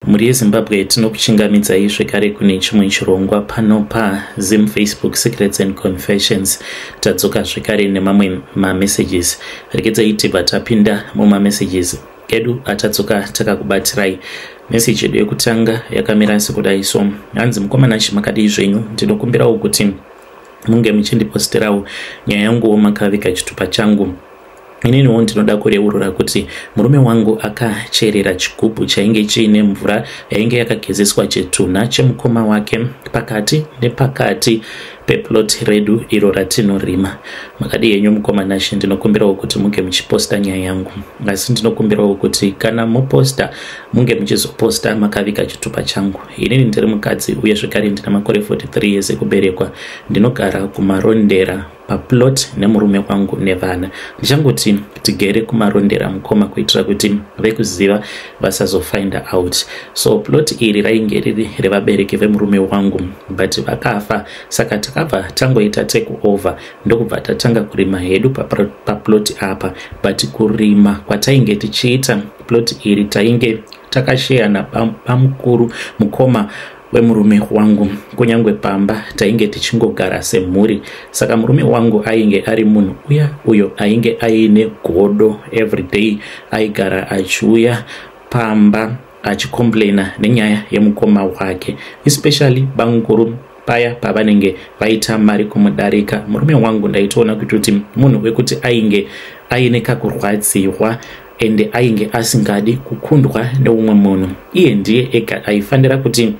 Mhuri yeZimbabwe, tinokuchingamidzai zvekare kune chimwe chirongwa pano paZim Facebook Secrets and Confessions. Tadzoka zvekare nemamwe mamessages. Regedzai tibva tapinda mumamessages edu atadzoka takakubatirai. Meseji yedu yekutanga yakamira sekudai so: hanzi, "Mukomana, chimakadii zvenyu? Ndinokumbirawo kuti munge muchindiposterawo nyaya yanguwo makaviga chitupa changu. Ininiwo ndinoda kureurura kuti murume wangu akacherera chigubhu chainge chiine mvura yainge yakagezeswa chitunha chemukoma wake pakati nepakati peplot redu iro ratinorima. Makadi henyu, mukoma Nashe? Ndinokumbirawo kuti munge muchiposta nyaya yangu, asi ndinokumbirawo kuti kana muposta, munge muchizoposta makaviga chitupa changu. Inini ndiri mukadzi uye zvekare ndina makore 43 years ekuberekwa. Ndinogara kuMarondera paplot nemurume wangu nevana. Ndichangoti tigere kuMarondera, mukoma, kuitira kuti vekuziva vasazofind out. So plot iri rainge riri revabereki vemurume wangu, but vakafa, saka takabva tangoita take over, ndokubva tatanga kurima hedu paplot apa. But kurima kwatainge tichiita plot iri, tainge takasheyana pamukuru, mukoma wemurume wangu. Kunyange pamba tainge tichingogara semhuri. Saka murume wangu ainge ari munhu uya uyo ainge aine godo. Everyday aigara achiuya pamba achicomplaina nenyaya yemukoma wake, especially bamukuru paya pavanenge vaita mari kumudarika. Murume wangu ndaitoona kuti munhu wekuti ainge aine kakurwadziwa, ende ainge asingadi kukundwa neumwe munhu. Iye ndiye ega aifanira kuti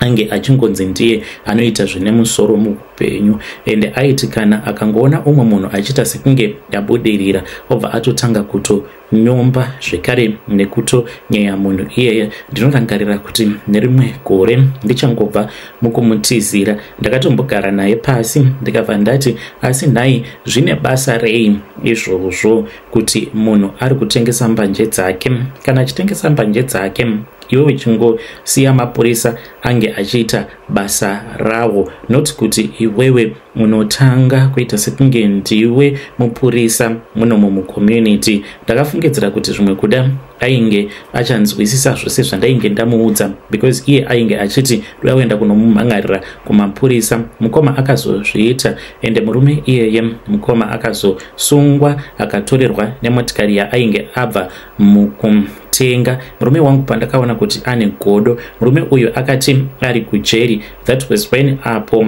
ange achingonzi ndiye anoita zvine musoro muupenyu, ende aiti kana akangoona umwe munhu achiita sekunge abudirira, obva atotanga kutonyomba zvekare nekutonyeya munhu iyeye. Ndinorangarira kuti nerimwe gore ndichangobva mukumutizira, ndakatombogara naye pasi, ndikabva ndati, 'Asi nhai, zvine basa rei izvozvo kuti munhu ari kutengesa mbanje dzake? Kana achitengesa mbanje dzake, iwe uchingosiya mapurisa ange achiita basa rawo, not kuti iwewe unotanga kuita sekunge ndiwe mupurisa munomo mucommunity.' Ndakafungidzira kuti zvimwe kuda ainge achanzwisisa zvose zvandainge ndamuudza, because iye ainge achiti ndoda kuenda kunomumhangarira kumapurisa. Mukoma akazozviita, ende murume iyeye, mukoma, akazosungwa, akatorerwa nemotikari yaainge abva mukutenga. Murume wangu, pandakaona kuti ane godo, murume uyu akati ari kujeri. That was when apo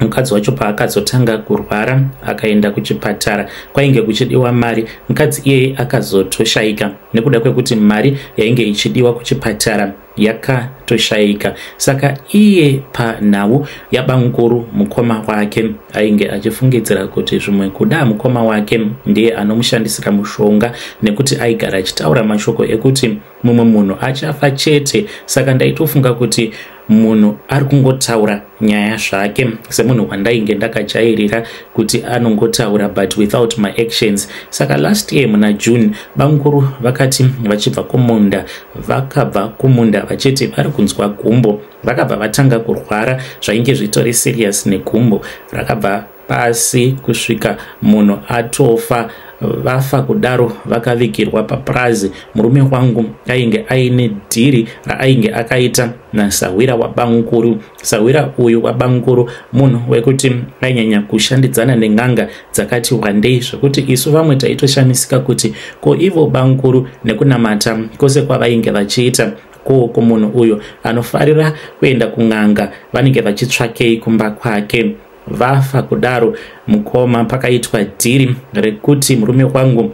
mukadzi wacho paakazotanga kurwara, akaenda kuchipatara, kwainge kuchidiwa mari. Mukadzi iyeye akazotoshayika nekuda kwekuti mari yainge ichidiwa kuchipatara yakatoshayika. Saka iye panhau yabamukuru, mukoma wake, ainge achifungidzira kuti zvimwe kuda mukoma wake ndiye anomushandisira mushonga, nekuti aigara achitaura mashoko ekuti mumwe munhu achafa chete. Saka ndaitofunga kuti munhu ari kungotaura nyaya zvake, semunhu wandainge ndakajairira kuti anongotaura but without my actions. Saka last year muna June, bamukuru vakati vachibva kumunda, vakabva kumunda vachiti vari kunzwa gumbo, vakabva vatanga kurwara zvainge zvitori serious, negumbo rakabva pasi kusvika munhu atofa. Vafa kudaro, vakavigirwa papurazi. Murume wangu ainge aine dhiri raainge akaita nasahwira wabamukuru. Sahwira uyu wabamukuru munhu wekuti ainyanya kushandidzana nen'anga dzakati wandei, zvekuti isu vamwe taitoshamisika kuti ko ivo bamukuru nekunamata kwose kwavainge vachiita, ko kumunhu uyu anofarira kuenda kun'anga vanenge vachitsvakei kumba kwake? Vafa kudaro mukoma, pakaitwa dhiri rekuti murume wangu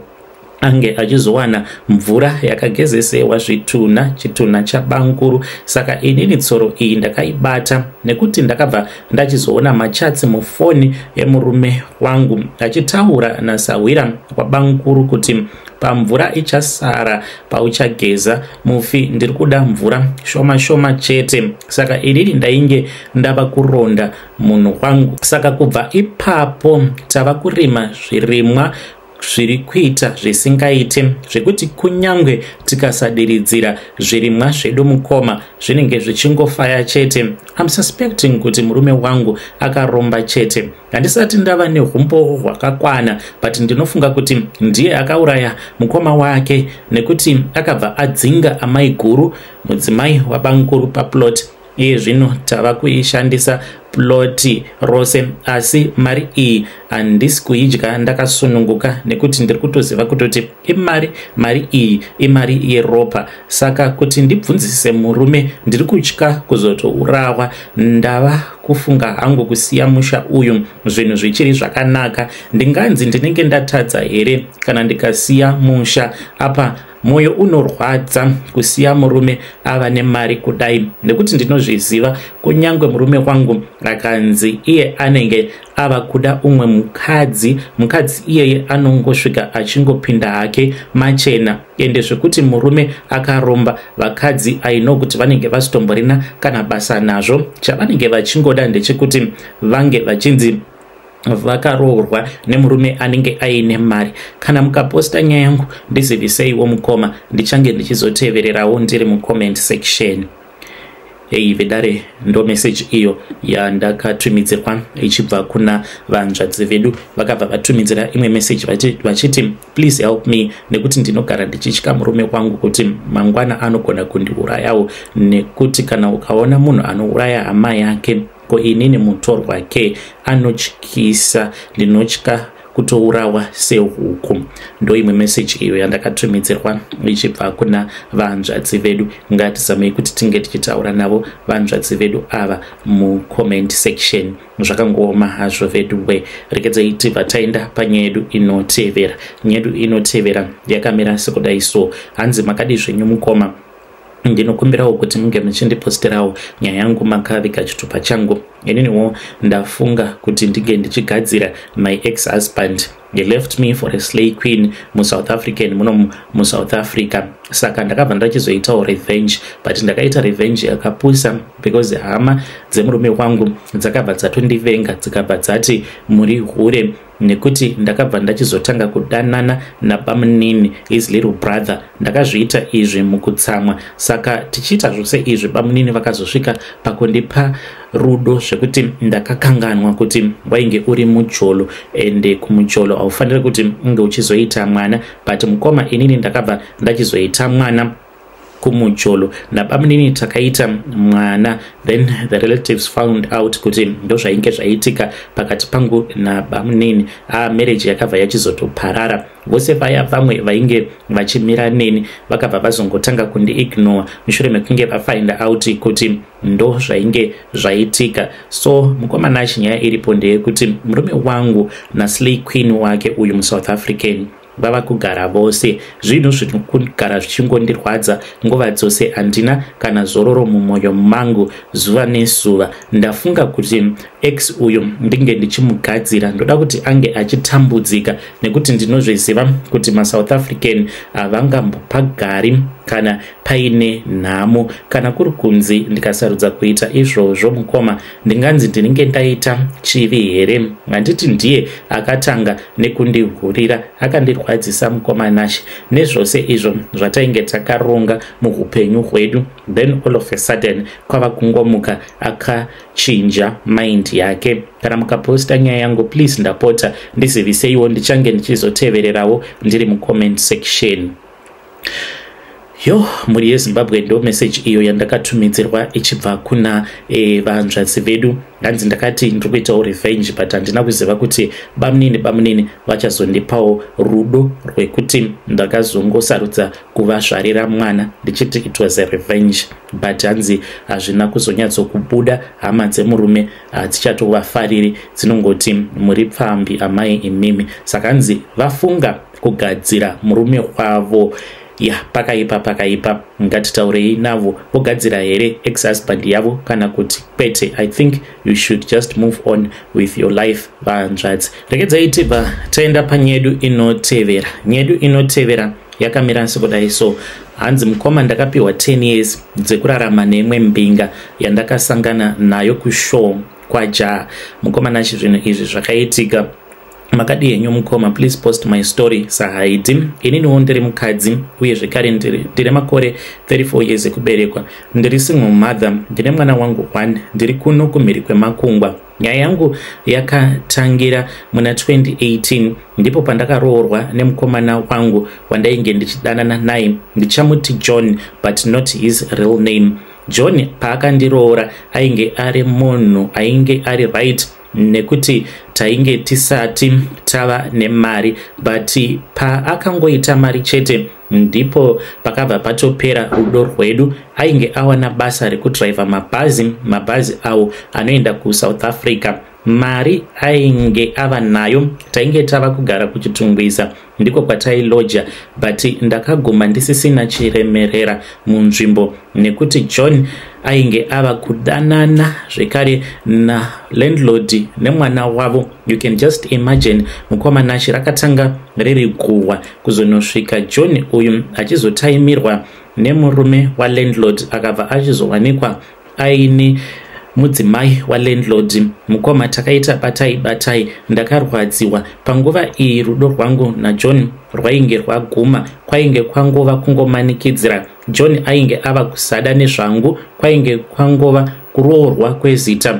ange achizowana mvura yakagezesewa zvitunha, chitunha chabamukuru. Saka inini tsoro iyi ndakaibata, nekuti ndakabva ndachizoona machats mufoni yemurume wangu achitaura nasahwira wabamukuru kuti, 'Pamvura ichasara pauchageza mufi, ndiri kuda mvura shoma shoma chete.' Saka inini ndainge ndava kuronda munhu wangu. Saka kubva ipapo tava kurima zvirimwa. Zviri kuita zvisingaite zvekuti kunyange tikasadiridzira zvirimwa zvedu mukoma, zvinenge zvichingofaya chete. I'm suspecting kuti murume wangu akaromba chete. Handisati ndava neumbowo hwakakwana, but ndinofunga kuti ndiye akauraya mukoma wake, nekuti akabva adzinga amai guru, mudzimai wabamukuru, paplot. Iye zvino tava kuishandisa ploti rose, asi mari iyi handisi kuidya ndakasununguka, nekuti ndiri kutoziva kutoti imari, mari iyi imari yeropa. Saka kuti ndibvunzise murume, ndiri kutya kuzotourawa. Ndava kufunga hangu kusiya musha uyu zvinhu zvichiri zvakanaka. Ndinganzi ndinenge ndatadza here kana ndikasiya musha apa? Mwoyo unorwadza kusiya murume ava nemari kudai, nekuti ndinozviziva kunyange murume wangu akanzi iye anenge ava kuda umwe mukadzi, mukadzi iyeye anongosvika achingopinda hake machena. Ende zvekuti murume akaromba, vakadzi aino kuti vanenge vasitomborina kana basa nazvo. Chavanenge vachingoda ndechekuti vange vachinzi vakaroorwa nemurume anenge aine mari. Kana mukaposta nyaya yangu, ndiziviseiwo mukoma, ndichange ndichizotevererawo ndiri mucomment section. Ei vedare, ndo meseji iyo yandakatumidzirwa ichibva kuna vanzvadzi vedu. Vakabva vatumidzira imwe meseji vachiti, "Please help me, nekuti ndinogara ndichitya murume wangu kuti mangwana anogona kundiurayawo, nekuti kana ukaona munhu anouraya hama yake, ko inini mutorwa ke? Anotyisa, ndinotya kutourawa sehuku." Ndo imwe meseji iyo yandakatumidzirwa ichibva kuna vanzvadzi vedu. Ngatizamei kuti tinge tichitaura navo vanzvadzi vedu ava mucomment section. Zvakangooma hazvo vedu we. Regedzai tibva taenda panyaya yedu inotevera. Nyaya yedu inotevera yakamira sekudai so. Hanzi, "Makadi zvenyu mukoma? Ndinokumbirawo kuti munge muchindiposterawo nyaya yangu makaviga chitupa changu. Ininiwo ndafunga kuti ndinge ndichigadzira my ex husband. He left me for a slay queen muSouth African, muno muSouth Africa. Saka ndakabva ndachizoitawo revenge, but ndakaita revenge yakapusa, because hama dzemurume wangu dzakabva dzatondivenga, dzikabva dzati muri hure, nekuti ndakabva ndachizotanga kudanana nabamunini, his little brother. Ndakazviita izvi mukutsamwa. Saka tichiita zvose izvi, bamunini vakazosvika pakundipa rudo zvekuti ndakakanganwa kuti wainge uri mujolo, ende kumujolo haufaniri kuti unge uchizoita mwana. But mukoma, inini ndakabva ndachizoita mwana kumujolo nabamunini. Takaita mwana. Then the relatives found out kuti ndozvainge zvaitika pakati pangu nabamunini. A marriage yakabva yachizotoparara. Vose vaya vamwe vainge vachimira neni vakabva vazongotanga kundiignore mushure mekunge vafind out kuti ndo zvainge zvaitika. So mukomana, achinyaya iripo ndeyekuti murume wangu naslay queen wake uyu muSouth African vava kugara vose. Zvinhu zvinogara zvichingondirwadza nguva dzose. Handina kana zororo mumwoyo mangu zuva nezuva. Ndafunga kuti ex uyu ndinge ndichimugadzira. Ndoda kuti ange achitambudzika, nekuti ndinozviziva kuti maSouth African havangambopagari kana paine nhamo. Kana kuri kunzi ndikasarudza kuita izvozvo mukoma, ndinganzi ndinenge ndaita chivi here? Handiti ndiye akatanga nekundihurira? Akandirwadzisa mukoma Nashe, nezvose izvo zvatainge takaronga muupenyu hwedu. Then all of a sudden kwava kungomuka akachinja mind yake. Kana mukaposta nyaya yangu, please ndapota ndiziviseiwo, ndichange ndichizotevererawo ndiri mucomment section." Yo, mhuri yeZimbabwe, ndo meseji iyo yandakatumidzirwa ichibva kuna vanzvadzi vedu. Nganzi ndakati ndiri kuitawo revenge, but handina kuziva kuti bamunini vachazondipawo rudo rwekuti ndakazongosarudza kuvazvarira mwana ndichiti it was a revenge, but hanzi hazvina kuzonyatsokubuda. Hama dzemurume hadzichatovafariri, dzinongoti muri pfambi amai imimi. Saka hanzi vafunga kugadzira murume wavo. Ya, pakaipa, pakaipa. Ngatitaurei navo. Vogadzira here ex husband yavo kana kuti kwete? I think you should just move on with your life, vanzvadzi. Regedzai tibva taenda panyedu inotevera. Nyedu inotevera yakamira sekudai so. Hanzi, "Mukoma, ndakapiwa 10 years dzekurarama neimwe mbinga yandakasangana nayo kushow kwaJa. Mukoma Nashi, zvinhu izvi zvakaitika Makadi henyu mukoma? Please post my story saHaidi. Ininiwo ndiri mukadzi uye zvekare ndine makore 34 years ekuberekwa. Ndiri single mother, ndine mwana wangu 1. Ndiri kuno kumhiri kwemakungwa. Nyaya yangu yakatangira muna 2018. Ndipo pandakaroorwa nemukomana wangu wandainge ndichidanana naye. Ndichamuti John, but not his real name. John paakandiroora ainge ari munhu ainge ari right, nekuti tainge tisati tava nemari, but paakangoita mari chete ndipo pakabva patopera rudo rwedu. Ainge awana basa rekudhiraivha mabhazi, mabhazi awo anoenda kuSouth Africa. Mari ainge ava nayo. Tainge tava kugara kuChitungwiza, ndiko kwatailoja, but ndakaguma ndisisina chiremerera munzvimbo nekuti John ainge ava kudanana zvekare nalandlord nemwana wavo. You can just imagine, mukomanashi, rakatanga riri guhwa kuzonosvika John uyu achizotaimirwa nemurume walandlord, akabva achizowanikwa aine mudzimai walandlord. Mukoma, takaita batai batai. Ndakarwadziwa panguva iyi. Rudo rwangu naJohn rwainge rwaguma, kwainge kwangova kungomanikidzira. John ainge ava kusada nezvangu, kwainge kwangova kuroorwa kwezita,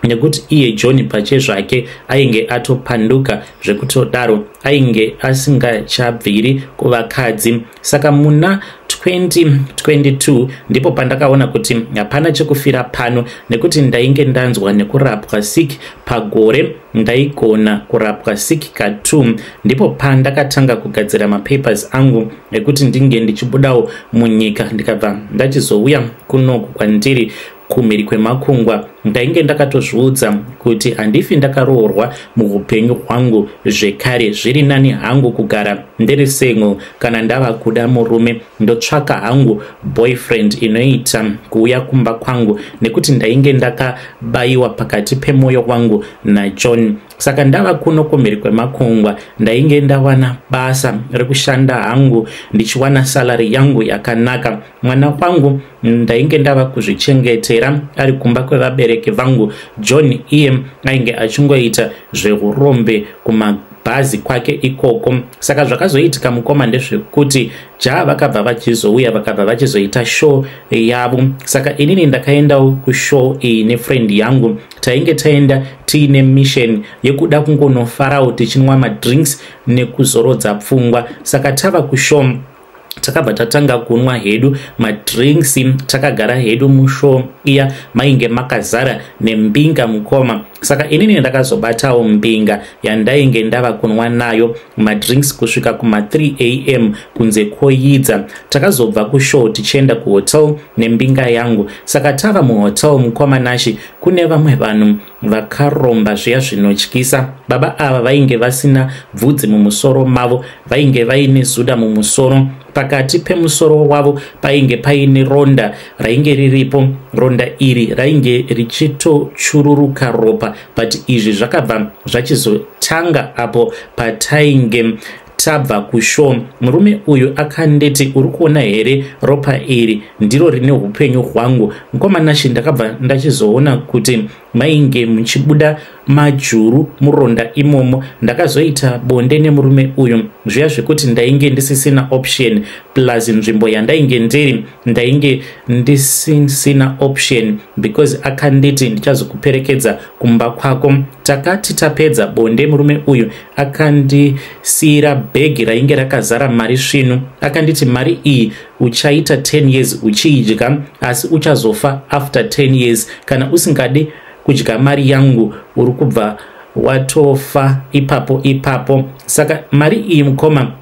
nekuti iye John pachezvake ainge atopanduka zvekutodaro, ainge asingachabviri kuvakadzi. Saka muna 2022 ndipo pandakaona kuti hapana chekufira pano, nekuti ndainge ndanzwa nekurapwa sick. Pagore ndaigona kurapwa sick ka2. Ndipo pandakatanga kugadzira mapapers angu ekuti ndinge ndichibudawo munyika, ndikabva ndachizouya kunoku kwandiri kumhiri kwemakungwa. Ndainge ndakatozviudza kuti handifi ndakaroorwa muupenyu hwangu zvekare. Zviri nani hangu kugara ndiri single. Kana ndava kuda murume, ndotsvaka hangu boyfriend inoita kuuya kumba kwangu, nekuti ndainge ndakabayiwa pakati pemwoyo wangu naJohn. Saka ndava kuno kumhiri kwemakungwa, ndainge ndawana basa rekushanda hangu, ndichiwana salary yangu yakanaka. Mwana wangu ndainge ndava kuzvichengetera ari kumba kwevabereki vangu. John iye ainge achingoita zveurombe kumabhazi kwake ikoko. Saka zvakazoitika, mukoma, ndezvekuti ja vakabva vachizouya, vakabva vachizoita show yavo. Saka inini ndakaendawo kushow iyi nefriend yangu. Tainge taenda tiine mission yekuda kungonofarawo, tichinwa madrinks nekuzorodza pfungwa. Saka tava kushow, takabva tatanga kunwa hedu madrinks, takagara hedu mushow iya. Mainge makazara nembinga, mukoma. Saka inini ndakazobatawo mbinga yandainge ndava kunwa nayo madrinks kusvika kuma3 am, kunze kwoyidza. Takazobva kushow tichienda kuhotel nembinga yangu. Saka tava muhotel, mukoma Nashi, kune vamwe vanhu vakaromba zviya zvinotyisa. Baba ava vainge vasina bvudzi mumusoro mavo, vainge vaine zuda mumusoro. Pakati pemusoro wavo painge paine ronda rainge riripo. Ronda iri rainge richitochururuka ropa, but izvi zvakabva zvachizotanga apo patainge tabva kushow. Murume uyu akanditi, "Uri kuona here ropa iri? Ndiro rine upenyu hwangu." Mukomanashi, ndakabva ndachizoona kuti mainge muchibuda majuru muronda imomo. Ndakazoita bonde nemurume uyu zviya zvekuti ndainge ndisisina option, plus nzvimbo yandainge ndiri ndainge ndisisina option, because akanditi, "Ndichazokuperekedza kumba kwako." Takati tapedza bonde, murume uyu akandisiyira bhegi rainge rakazara mari svinu. Akanditi, "Mari iyi uchaita 10 years uchiidya, asi uchazofa after 10 years. Kana usingadi kudya mari yangu, uri kubva watofa ipapo ipapo." Saka mari iyi, mukoma,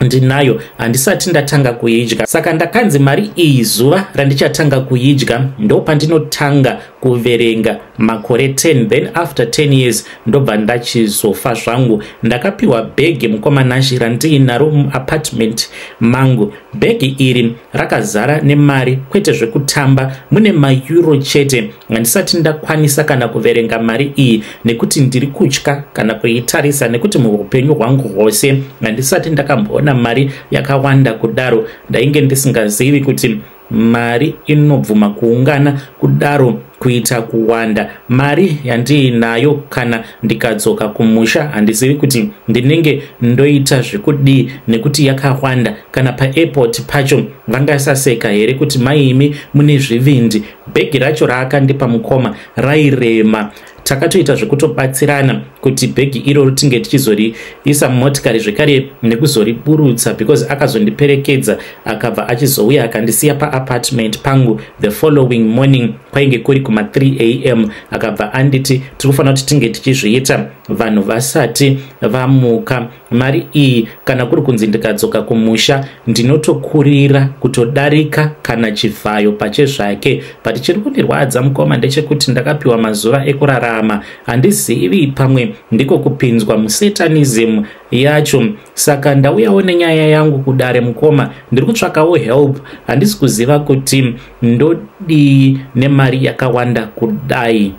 ndinayo, handisati ndatanga kuidya. Saka ndakanzi mari iyi, zuva randichatanga kuidya ndo pandinotanga kuverenga makore 10, then after 10 years ndobva ndachizofa zvangu. Ndakapiwa bhegi, mukomanashi, randiinaro muapartment mangu. Bhegi iri rakazara nemari, kwete zvekutamba, mune mayuro chete. Handisati ndakwanisa kana kuverenga mari iyi nekuti ndiri kutya kana kuitarisa, nekuti muupenyu hwangu hwose handisati ndakamboona mari yakawanda kudaro. Ndainge ndisingazivi kuti Mari inobvuma kuungana kudaro, kuita kuwanda mari yandiinayo. Kana ndikadzoka kumusha, handizivi kuti ndinenge ndoita zvekudii nekuti yakawanda. Kana paairport pacho vangasaseka here kuti maimi mune zvivindi? Bhegi racho raakandipa, mukoma, rairema. Takatoita zvekutobatsirana kuti bhegi iroro tinge tichizoriisa mumotikari zvekare nekuzoriburutsa, because akazondiperekedza, akabva achizouya akandisiya paapartment pangu the following morning. Kwainge kuri kuma3 am. Akabva anditi tiri kufanira kuti tinge tichizviita vanhu vasati vamuka. Mari iyi, kana kuri kunzi ndikadzoka kumusha, ndinotokurira kutodarika kana Chivhayo pachezvake. But chiri kundirwadza, mukoma, ndechekuti ndakapiwa mazuva ekurarama. Handizivi, pamwe ndiko kupinzwa musatanism yacho. Saka ndauyawo nenyaya yangu kudare, mukoma. Ndiri kutsvakawo help. Handisi kuziva kuti ndodii nemari yakawanda kudai.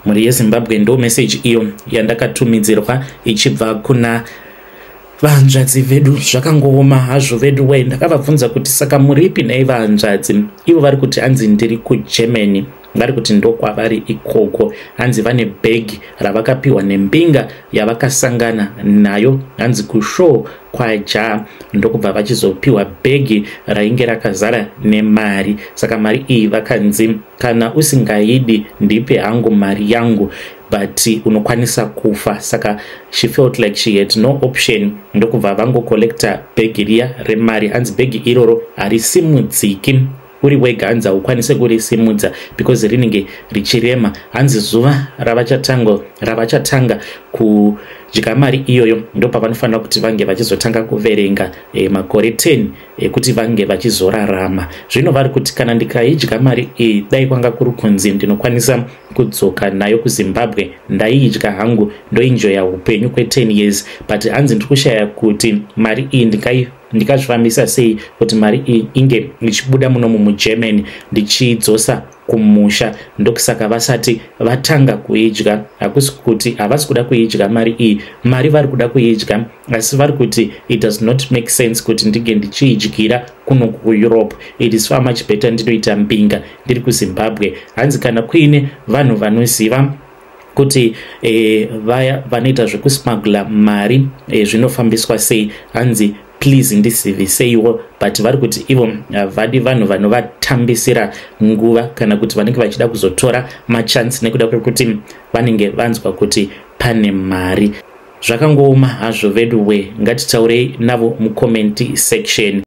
Mhuri yeZimbabwe, ndo meseji iyo yandakatumidzirwa ichibva kuna vahanzvadzi vedu. Zvakangooma hazvo vedu we. Ndakavabvunza kuti saka muripi nei vahanzvadzi? Ivo vari kuti hanzi ndiri kuGermany. Vari kuti ndokwavari ikoko. Hanzi vane bhegi ravakapiwa nembinga yavakasangana nayo, hanzi kushow kwaJa, ndokubva vachizopiwa bhegi rainge rakazara nemari. Saka mari iyi vakanzi, kana usingaidi, ndipe hangu mari yangu, but unokwanisa kufa. Saka she felt like she had no option, ndokubva vangocollecta bhegi riya remari. Hanzi bhegi iroro harisimudziki uri wega, hanzi haukwanisi kurisimudza because rinenge richirema. Hanzi zuva ravachatanga kudya mari iyoyo, ndopavanofanira kuti vange vachizotanga kuverenga makore 10 ekuti vange vachizorarama. Zvino vari kuti kana ndikaidya mari iyi, dai kwanga kuri kunzi ndinokwanisa kudzoka nayo kuZimbabwe, ndaiidya hangu, ndoenjoya upenyu kwe10 years. But hanzi ndiri kushaya kuti mari iyi ndingazvifambisa sei kuti mari iyi inge ichibuda munomu muGermany ndichidzosa kumusha. Ndokusaka vasati vatanga kuidya. Hakusi kuti havasi kuda kuidya mari iyi. Mari vari kuda kuidya, asi vari kuti it does not make sense kuti ndinge ndichiidyira kuno kuEurope. It is far much better ndinoita mbinga ndiri kuZimbabwe. Hanzi kana kuine vanhu vanoziva kuti vaya vanoita zvekusmagla mari zvinofambiswa sei, hanzi please ndiziviseiwo. But vari kuti ivo havadi vanhu vanovatambisira nguva kana kuti vanenge vachida kuzotora machansi nekuda kwekuti vanenge vanzwa kuti pane mari. Zvakangooma hazvo vedu we. Ngatitaurei navo mucomment section.